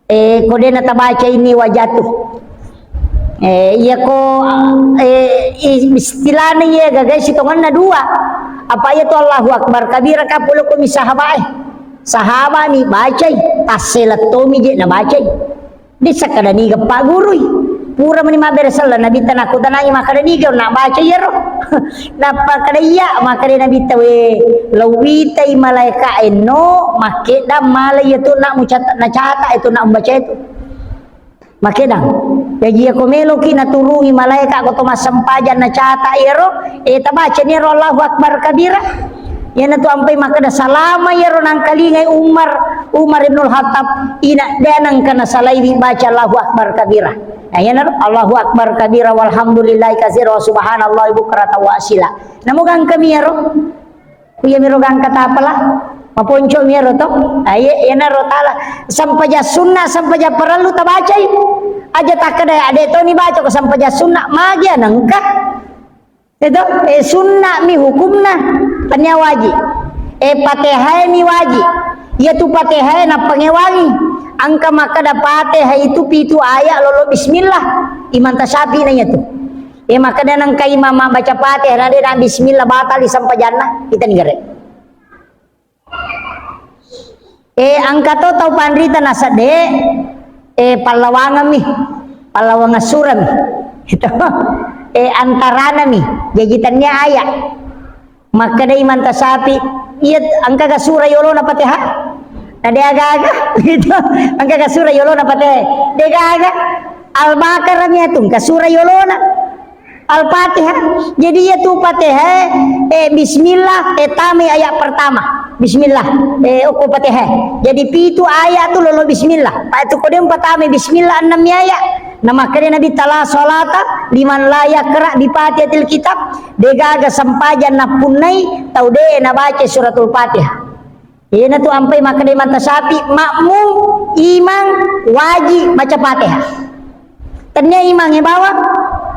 Eh, ko de na tabaca ini wajatu. Eh, iya ko, eh, i-, istilahna iya gagai sitonganna dua. Apa iya tu Allahu Akbar kabira ka polo ko mi sahabae. Sahaba mi bacai, tassela tomi je na bacai. Di sakada ni geppa gurui. Pura meni mabbere selleng, Nabitta nakkutanangi makkeda, "Niga onna baca iyaro?" Nappa kada iya, makkeda Nabitta, "We, lo witai malaeka enno, makkedang mala iya tu nak mucata-, nacata itu nak membaca itu." Makkedang. Jaji iyako meloki naturungi malaeka ko to massempajang nacata iyaro, eh, tabacani ero Allahu Akbar kabira. Iyanatu ampai makkeda salama iyaro nangkalingai Umar, Umar ibnul Khattab, ina de nengka nasalaiwi baca Allahu Akbar kabira. Nah, iyanaro Allahu Akbar kabira walhamdulillahi katsira wa subhanallahi bukratan wa asila. Namo gangkami iyaro? Ku iyamiro gangka tapala, maponco mi iyaro to. Aye, iyanaro tala. Sempajang sunna, sempajang parellu tabacai. Aja takkeda, "Ade toni baca ko sempajang sunna." Magi anengka. Itu, eh, sunna mi hukumna, tania waji. Eh, Fatihah mi waji. Iya tu Fatihah nappangewangi. Engka makkeda Fatihah itu pitu ayat lolo bismillah. Imam Tasyafi'i na iya tu. Eh, makkeda nengka imam mabbaca Fatihah, na de na bismillah, batali sempajanna. Kita ni gare. Eh, engka to tau panrita nasedde, eh, pallawangemmi, pallawangeng surami. Itu. Eh, antaranami, jaji tania ayat. Makkeda Imam Tasyafi'i, iya engka ga sura yolona Fatihah? Na de aga-aga. Gitu. Engka ga sura yolona Fatihah? De aga-aga. Al-Baqarah mi atu, engka sura yolona. Al-Fatihah. Jadi iya tu Fatihah, eh, bismillah, eh, tamai ayat pertama. Bismillah, eh, okko Fatihah. Jadi pitu ayat tu lolo bismillah. Pa itu ko de patamai bismillah enam ayat. Na makkeda Nabitta la salata liman la yaqra bi Fatihatil kitab. De gaga sempajang nappunnai tau de nabaca suratul Fatihah. Iyanatu ampai makkeda Imam Tasyafi'i, makmum, imang, waji baca Fatihah. Tania imangnge bawang,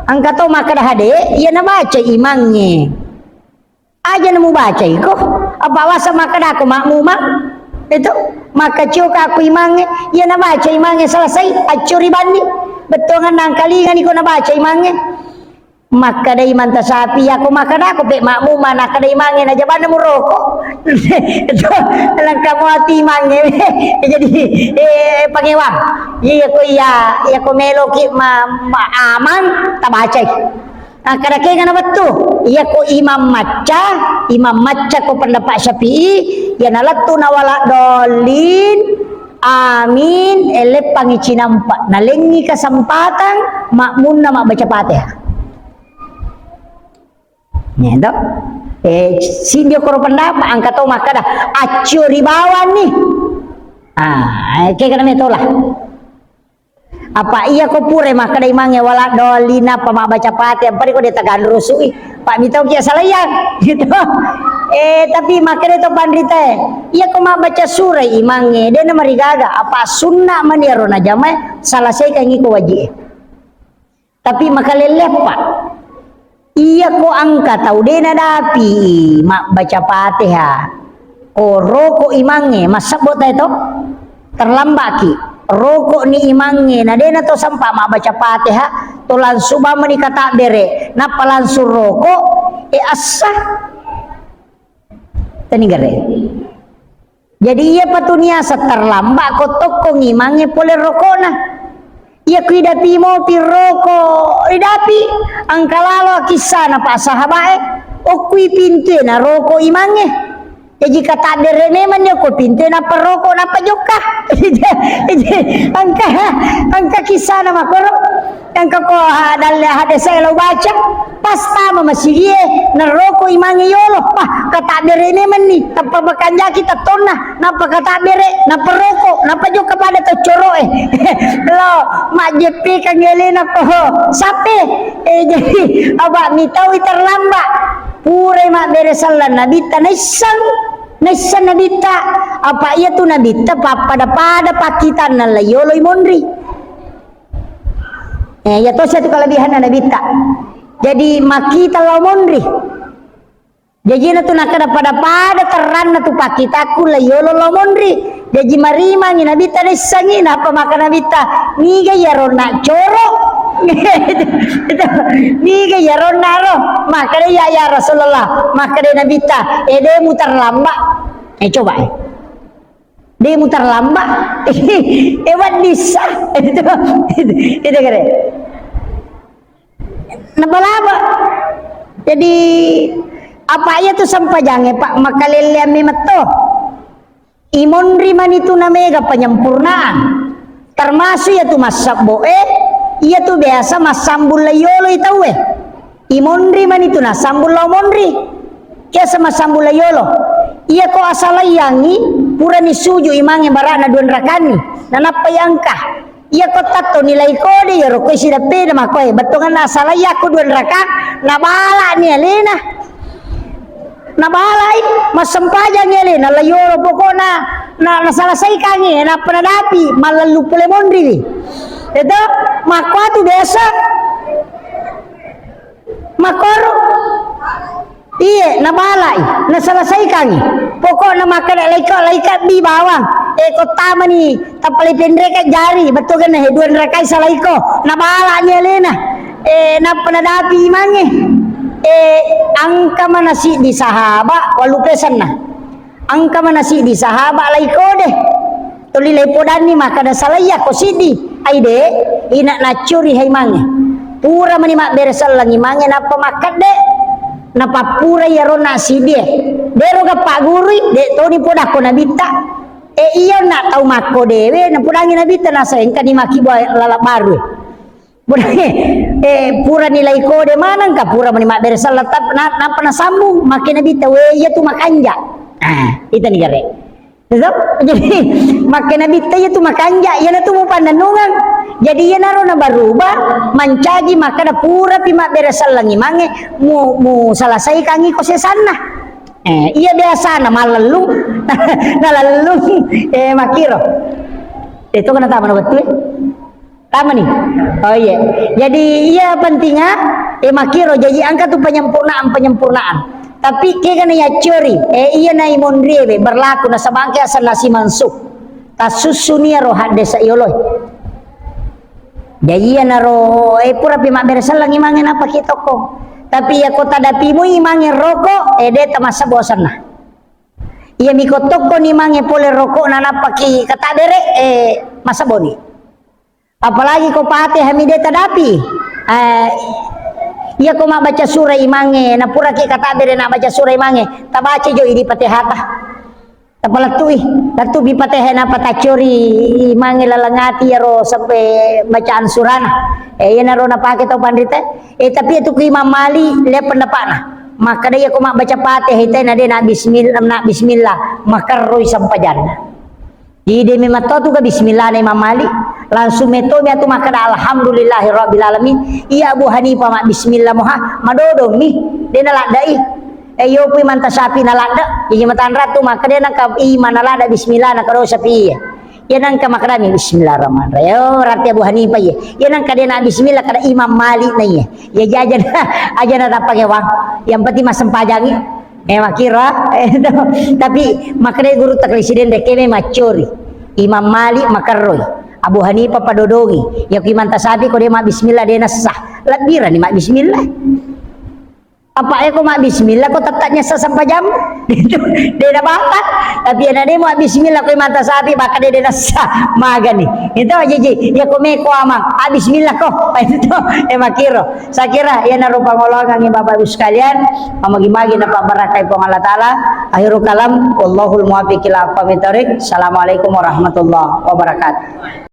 engka to makkeda hade, iya nabaca imangnge. Aja namubaca iko, apa wasa makkeda ko makmumang? Itu, maka cioka aku imangnge, iya nabaca imangnge selesai, accuri banni. Bettuangan nangkalingani ko nabaca imangnge. Makkeda Imam Tasyafi'i, "Iyako makkeda ko pe makmuma nakkeda imangnge na jabanna muroko." Itu lengka muati imangnge. Jadi, eh, pangewang. Iya ko iya, iya ko meloki ma-, ma-, amang tabacai. Nakkeda kega na wettu. Iya ko imam macca, imam macca ko pendapat Syafi'i, iya nalettu na wala dolin, amin, eleppangi cinampa. Nalengngi kesempatan makmunna mabbaca Fatihah. Nya to. Eh, siddi koro pendapat, engka to makkeda, "Accio ri bawang ni." Ah, eh, kega na metola. Apa iya ko pura makkeda imangnge wala dolin apa mabbaca Fatihah, apa ko de taganrusui. Pak mitau kia salayang. Gitu. Eh, tapi makkeda to panrita, iya ko mabbaca sura imangnge, de na marigaga, apa sunna mani aro najamae, selesaikan iko wajib. Tapi makalelleang, Pak. Iya ko engka tau de nadapi mabbaca Fatihah. Ko roko imangnge, massebbo tae to? Terlambaki. Roko ni imangnge, na de na to sempa mabbaca Fatihah, to langsung bamani katabbere, nappa langsung roko, e assa. Tani gare. Jadi iya patuniasa terlambat ko tokko ngimangnge pole rokona. Iya ku idapi mopi roko, idapi engka lalo kissana pa sahabae, okkui pintue na roko imangnge. Jaji katabbere memang ni okko pintue nappa roko nappa jokka. Engka, engka kissana makoro. Engka ko ha-, dalle hadese lo baca, pas tama masigie, naroko imangnge yolo, wah, katabbere memenni, tappa makanjaki tettonna, nappa katabbere, nappa roko, nappa jokka pada toccoroe. Lo, majjeppekang elena ko, sape, eh, jadi, apa mitaui terlambat, purai mabbere sellang nabitta, naisseng, naisseng nabitta, apa iya tu nabitta, pappada-pada pakkitanna la yoloi monri. Eh, iya tosi tu kelebihanna nabitta. Jadi, makkita lao monri. Jaji na tu nakkeda pada-pada terranna tu pakkitakku la yolo lao monri. Jaji marimangi nabitta naissengi, nappa maka nabitta, "Niga iyaro na coro?" Niga iyaro na ro? Makkeda, "Ya, ya Rasulullah," makkeda nabitta, "Eh, de muterlambat." Eh, coba, eh. De muterlambat. Eh, wedding sa. Itu, itu kere. Nabala-bala. Jadi, apa iya tu sempajangnge, Pak, makalelleang memetto. Imonri mani tu namega penyempurnaan. Termasuk iya tu massebbo e, iya tu biasa massambung laiyolo i tauwe. Imonri mani tu nassambung lao monri. Biasa massambung laiyolo. Iya ko asalaiyangi, purani suju imangnge barana dua rakanni. Nanappa iangka. Iya ko tatto nilai kode, iyaro ko sidappena makkoe, bettuanna asalai yakko dua raka, nabalani alena. Nabalai, massempajang alena, laiyolo pokokna, na, nasalasaikangi, nappa nadapi, mallallu pole monriwi. Eto, makkuatu biasa. Makkoro. Iye, nabalai, nasalasaikangi. Pokokna makkeda laika, laika bi bawang. E, ko tamani, tappa le penreka jari, bettuanna he dua rakai salaiko. Nabalani alena. E, nappa nadapi imangnge. E, angka mana siddi sahaba, walu pesanna. Angka mana siddi sahaba lai kode. Tuli lai podanni makkeda salai yakko siddi. Ai de, ina naccuri hai mange. Pura mani mabbere sellang imangnge nappa makkedde. Napappura iyaro na siddi e. Dero ga paggurui, de toni podakko nabitta. E, iya na tau makko dewe, napodangi nabitta nasa engka ni makkibua lala baru. Purani, eh, purani lai kode maneng ka, pura mani mabbere sallang, tap-, na-, nappa nasambung, makke nabitta, "We, iya tu makanja." Ah, itani gare. Tetap? Jadi, makke nabitta, "Iya tu makanja, iya na tu mupannennungeng." Jadi, iya naro nabarubah, mancaji makkeda pura pi mabbere sallang imangnge, mu, mu salasaikangi ko sesanna. Eh, iya biasana malellung, nalellung, eh, makkiro. Eh, itu kena tama na wettu, eh? Tama nih. Oh iya. Jadi iya pentingnya, eh, makkiro, jadi angka tu penyempurnaan, penyempurnaan. Tapi kega na yaccori, eh, iya na imonrie be berlaku nasaba engka asenna simansu. Tassussuni iyaro haddesa yoloi. Jadi iya naro, eh, pura pi mabbere sellang imangnge nappa ki tokko. Tapi iya ko tadapi mu imangnge roko, eh, de tamassa bosanna. Iya mi ko tokko ni mange pole roko na nappa ki katabere, eh, masseboni. Apalagi ko Fatihah mi de tadapi. Eh, iya ko mabbaca surah imangnge, na pura ki katabere na baca surah imangnge, tabaca jo idi Fatihata. Tapalettui, lettu pi Fatihah napa taccori imangnge laleng ati iyaro sampai bacaan surana. Eh, iyanaro napake tau panrita. Eh, tapi itu ku Imam Malik, lihat pendapatna. Makkeda iya ko mabbaca Fatihah ita na de na bismillah, na bismillah, makerroi sempajanna. Jadi, de memang to tu ka bismillah na Imam Malik, langsung metto mi atu makkeda alhamdulillahi rabbil alamin. Iya Abu Hanifah ma bismillah moha, madodong mi, de na laddai. Eh, iyo pui manta sapi na ladda, jadi matanra tu makkeda nangka ima na ladda bismillah na kado sapi iya. Iya nangka makkeda mi bismillahirrahmanirrahim. Oh, rarti Abu Hanifah iya. Iya nangka de na bismillah kada Imam Malik na iya. Ya, aja, aja na tapake wang. Yang penting massempajangi. Eh, makkiro, eh, tapi makkeda guru taklisi den dekke me maccori. Imam Malik makerroi. Abu Hanifah padodongi. Ya ki manta sapi ko de ma bismillah de nassa. Labbirani ma bismillah. Apa eko ma bismillah ko tetap nyessa sempajam? De na batal. Tapi ana de ma bismillah ko manta sapi bakka de de nassa. Magani. Itu aja ji. Ya ko me ko amang. Ah, bismillah ko. Itu, eh, makkiro. Saya kira iyanaro pangoloangengngi Bapak Ibu sekalian, mamagi-magi napabbarakai Puang Allah Taala. Akhirul kalam, wallahul muwaffiq ila aqwamit thariq. Assalamualaikum warahmatullahi wabarakatuh.